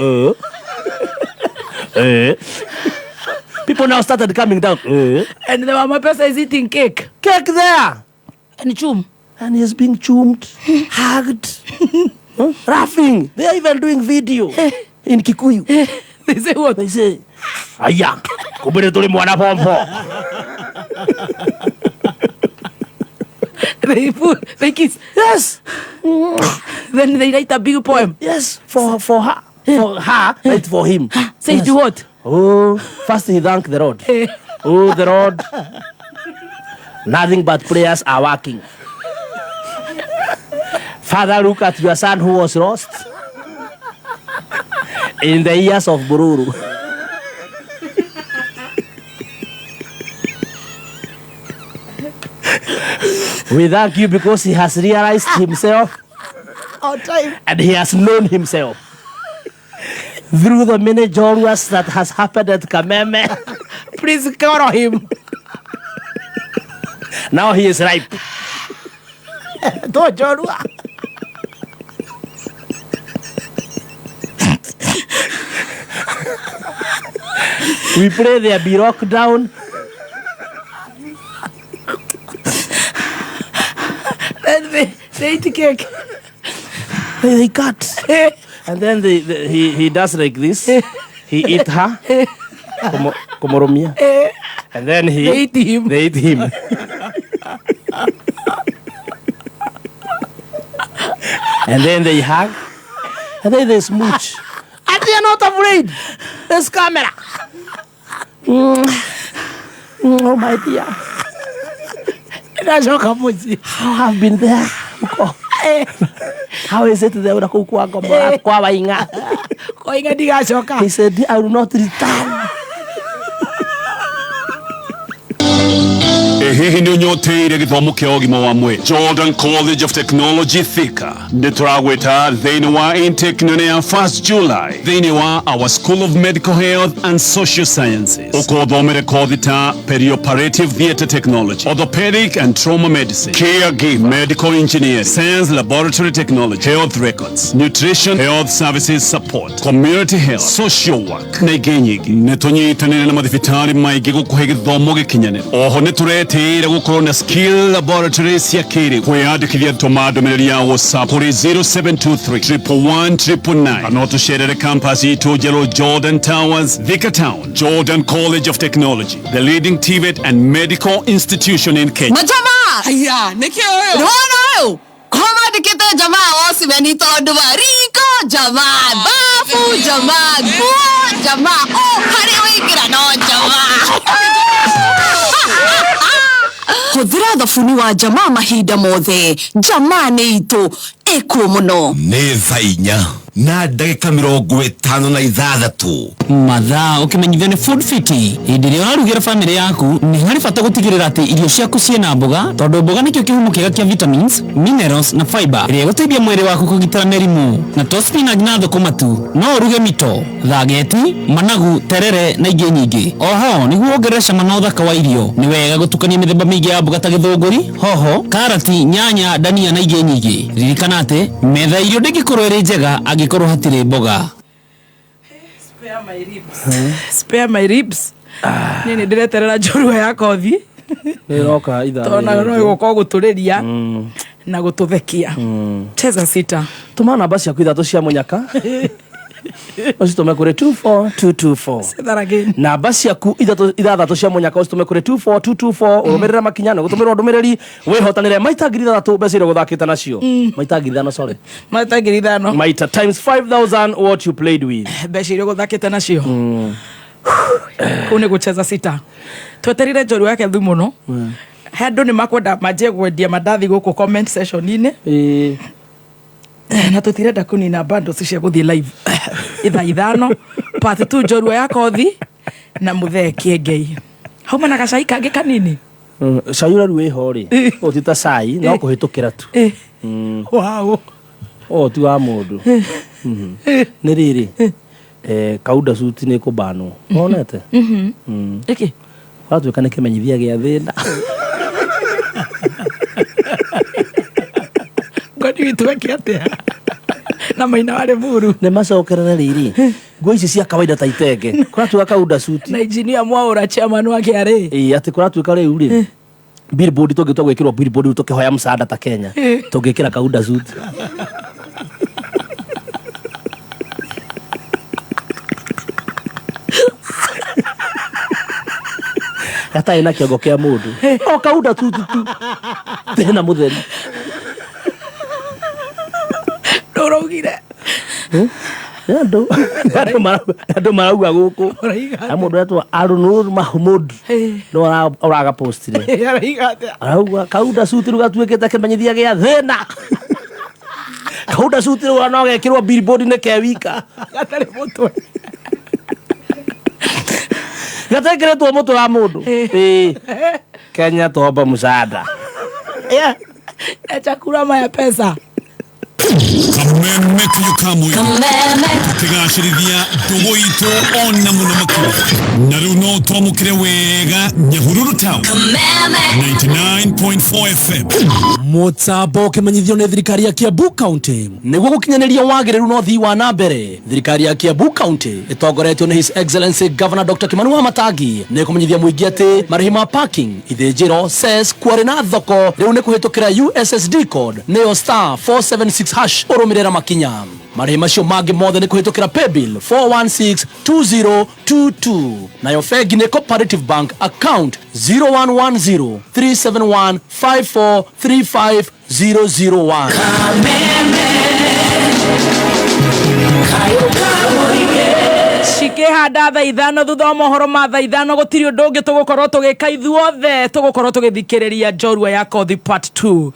People now started coming down. And the mama person is eating cake. Cake there. And chum. And he's being chummed, hugged, laughing. They are even doing video in Kikuyu. They say what? They say, Aya, kumbe tuli mwana pompo. They kiss. Yes. Then they write a big poem. Yes, for her. For her, right, for him. Say yes. Do what? Oh, first he thanked the Lord. Oh, the Lord. Nothing but prayers are working. Father, look at your son who was lost in the years of Bururu. We thank you because he has realized himself and he has known himself. Through the many joys that has happened at Kameme. Please cover him. Now he is ripe. We pray there be lockdown. Then they eat cake. They cut. And then he does like this. He eat her. Komoromia. And then they eat him. They eat him. And then they hug. And then they smooch. And they are not afraid. There's camera. Oh my dear. How have been there? How is it there? He said, I will not return. Hihi nĩ ũnyoteire gĩthomo kĩa ũgima wa mwĩrĩ Jordan College of Technology Thika nĩ tũragwĩta thĩinĩ wa intake nene ya 1st July thĩinĩ wa our School of Medical Health and Social Sciences ũkothomere kothi ta perioperative theatre technology, orthopedic and trauma medicine, caregiver, medical engineering, science laboratory technology, health records, nutrition, health services support, community health, social work na ingĩ nyingĩ. Nĩ tũnyitanĩire na mathibitarĩ maingĩ gũkũhe gĩthomo gĩkinyanĩru. Oho nĩ tũretĩire gũkorwo na skill laboratory cia kĩrĩu. Kwĩyandĩkithia tũma ndũmĩrĩri ya WhatsApp kũrĩ 0723 111 999 kana ũtũcerere campus itũ njerũ Jordan Towers, Thika Town. Jordan College of Technology, the leading TVET and medical institution in Kenya. Majamaa! Haya, nĩkĩ ũyũ? Nĩwona ũyũ? Kwamandĩkĩte jamaa wocimeni tondũ wa riko jamaa, bafu jamaa, nguo jamaa, o harĩa waingĩra no jamaa. Hũthĩra thabuni wa jamaa mahinda mothe. Jamaa nĩ itũ ĩkuo mũno. Nĩ thaa inya. Na ndagĩka 56. Mathaa ũkĩmenyithio nĩ Food Fiti. Hĩndĩ ĩrĩa ũrarugĩra bamĩrĩ yaku, nĩ harĩ bata gũtigĩrĩra atĩ irio ciaku ciĩna mboga, tondũ mboga nĩkĩo kĩhumo kĩega kĩa vitamins, minerals na fiber ĩrĩa ĩgũteithia mwĩrĩ waku kũgitĩra mĩrimũ. Na to spinach na thũkũma tu, no ũruge mito, thageti, managu, terere na ingĩ nyingĩ. Oho, nĩguo wongerere cama na ũthaka wa irio, nĩ wega gũtukania mĩthemba mĩingĩ ya mboga ta gĩthũngũri, hoho, karati, nyanya, ndania na ingĩ nyingĩ. Ririkana atĩ, metha ya irio ndĩngĩkorwo ĩrĩ njega angĩkorwo hatirĩ mboga. Spare my ribs. Spare my ribs. Niĩ nĩ ndĩreterera njorua ya kothi. Nĩ ĩroka ithaa Tondũ rĩrĩ. no ĩgũka gũtũrĩria na gũtũthekia. Cheza sita. Tũma namba ciaku ithatũ cia mũnyaka ũcitũme kũrĩ 24224. Say that again. Namba ciaku ithatũ ithathatũ cia mũnyaka ũcitũme kũrĩ 24224, ũrũmĩrĩre makinya nĩ gũtũmĩrwo ndũmĩrĩri wĩhotanĩre maita 6,000 mbeca iria ũgũthakĩte nacio. Maita 5,000, sorry. Maita 5,000. Maita times 5000 what you played with. Mbeca iria ũgũthakĩte nacio. Kũu nĩ gũcheza sita. Tweterire njorua yake thu mũno. He andũ nĩ makwenda manjie kwendia mandathi gũkũ comment section-inĩ. Na tũtirenda kũnina bundles cia gũthiĩ live ithaa 5 part 2 njorua ya kothi na mũthee Kĩengei. Hauma na gacai kangĩ kanini. Cai ũrĩa rĩu wĩho rĩ, ũyũ ti ta cai, no kũhĩtũkĩra tu. Wow. Ũyũ ti wa mũndũ. Nĩ rĩrĩ, kaunda suit nĩ kũbanwo. Wonete? Ĩkĩ? Kũratuĩka nĩ kĩmenyithia gĩa thĩna. Ngoni witũ eke atĩa? Na maina wa Limuru. Nĩ macokerere rĩrĩ. Nguo ici cia kawaida ta itenge. Kũratuĩka kaunda suit. Na engineer Mwaũra chairman wa KRA. Ĩĩ, atĩ kũratuĩka rĩu rĩ. Billboard tũngĩtua gwĩkĩrwo billboard rĩu tũkĩhoya msaada ta Kenya. Tũngĩkĩra kaunda suit. Gatarĩ na kĩongo kĩa mũndũ. O kaunda tu tu tu. Thĩna mũtheri. Ndũraugire. Andũ andũ marauga gũkũ. Ha mũndũ etwo Arunur Mahmud. No ũraga postire. Arauga atĩa? Arauga kaunda suit rĩu gatuĩkĩte kĩmenyithia gĩa thĩna. Kaunda suit rĩu no gekĩrwo billboard nĩ ke wika. Gatarĩ mũtwe. Gatekĩrĩtwo mũtwe wa mũndũ. Ĩĩ. Kenya tuomba msaada. Yeah. Na chakula maya pesa. Kameme kayo kamwe tukigacĩrithia ndũgũ itũ ona mũno makĩria. Na rĩu no twamũkĩre wega Nyahururu town 99.4 FM. Mũtambo ũkĩmenyithio nĩ thirikari ya Kiambu County nĩguo gũkinyanĩria wagĩrĩru na ũthii wa na mbere. Thirikari ya Kiambu County ĩtongoretio nĩ His Excellency Governor Dr. Kimani Wamatangi nĩ kũmenyithia mũingĩ atĩ marĩhi ma parking, ithĩnjĩro, cess, quarry na thoko rĩu nĩ kũhĩtũkĩra USSD code nĩyo star 476 hash ũrũmĩrĩra makinya. Marĩhi macio mangĩ mothe nĩ kũhĩtũkĩra paybill 4162022, nayo bengi nĩ Cooperative Bank account 0110 371 5435001. Cikĩhanda thaa 5 thutha wa mohoro ma thaa 5 gũtirĩ ũndũ ũngĩ tũgũkorwo tũgĩka ithuothe, tũgũkorwo tũgĩthikĩrĩria njorua ya kothi part 2.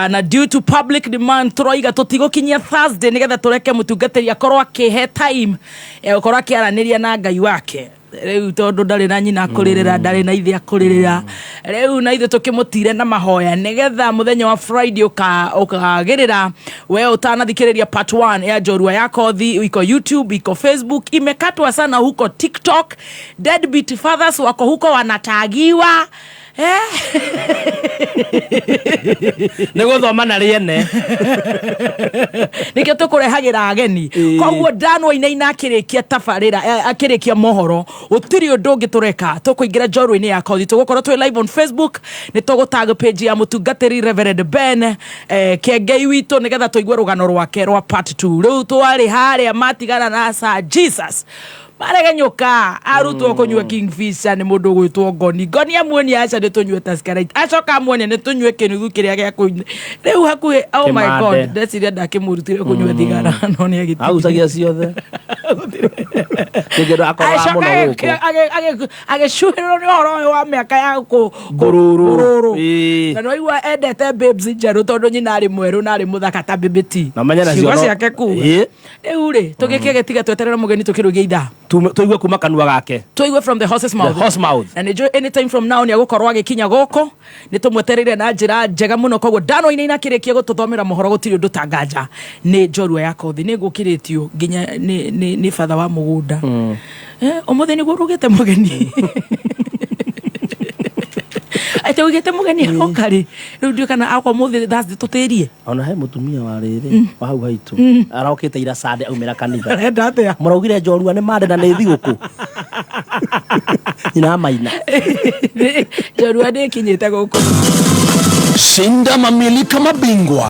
Na due to public demand tũroiga tũtigũkinyia Thursday nĩgetha tũreke mũtungatĩri akorwo akĩhe time ya gũkorwo akĩaranĩria na Ngai wake. Rĩu tondũ ndarĩ na nyina akũrĩrĩra, ndarĩ na ithe akũrĩrĩra, rĩu na ithuĩ tũkĩmũtire na mahoya nĩgetha mũthenya wa Friday ũkagĩrĩra. We ũtanathikĩrĩria part 1 ya njorua ya kothi, iko YouTube, iko Facebook, imekatwa sana huko TikTok. Deadbeat fathers wako huko wanatagiwa. Nĩ gũthoma na rĩene. Nĩkĩo tũkũrehagĩra ageni. Koguo Dan Wainaina akĩrĩkia tabarĩra, akĩrĩkia mohoro, gũtirĩ ũndũ ũngĩ tũreka, tũkũingĩra njorua-inĩ ya kothi. Tũgũkorwo twĩ live on Facebook, nĩ tũgũtag page ya mũtungatĩri Reverend Ben Kĩengei witũ nĩgetha tũigue rũgano rwake rwa part 2. Rĩu twarĩ harĩa matigana na Sir Jesus. Maregenyũka arutwo kũnyua Kingfisher nĩ mũndũ ũgwĩtwo Ngoni. Ngoni amuonia aca nĩ tũnyue Tusker Lite. Acoka amuonia nĩ tũnyue kĩnuthu kĩrĩa gĩa kũnyua. Rĩu hakuhĩ, oh my Kĩmande. God, ndeciria ndakĩmũrutire kũnyua thigara, no nĩ agĩtigire. Agucagia ciothe. Kĩngĩ akorora mũno gũkũ. Agĩcuhĩrĩrwo nĩ ũhoro ũyũ wa mĩaka ya Ngũrũrũ. ngũrũrũ. Ĩĩ. Na nĩwaigua endete babes njerũ tondũ nyina arĩ mwerũ na arĩ mũthaka ta Baby T. Na menye nacio Ciugo ciake kuga. Ĩĩ. Rĩu rĩ, tũgĩkĩgĩtiga tweterere mũgeni tũkĩrũgie ithaa. Tũigue kuma kanua gake. Tũigue from the horse's mouth. The horse mouth. Na nĩ njũĩ anytime from now nĩ agũkorwo agĩkinya gũkũ. Nĩ tũmwetereire na njĩra njega mũno, koguo ndanoinaina akĩrĩkia gũtũthomera mohoro gũtirĩ ũndũ tanganja. Nĩ njorua ya kothi, nĩ ngũkĩrĩtio nginya nĩ batha wa mũgũnda. Ũmũthĩ nĩguo ũrugĩte mũgeni. Atĩ ũgĩte mũgeni aroka rĩ, rĩu ndiũĩ kana agoka ũmũthĩ Thursday tũtĩrie. Ona he mũtumia wa rĩrĩ wa hau haitũ arokĩte ira Sunday aumĩra kanitha. Arenda atĩa? Mũraugire njorua nĩ mande na nĩ thigũkũ. Nyina wa Maina. Njorua nĩ ĩkinyĩte gũkũ. Shinda mamilika mabingwa.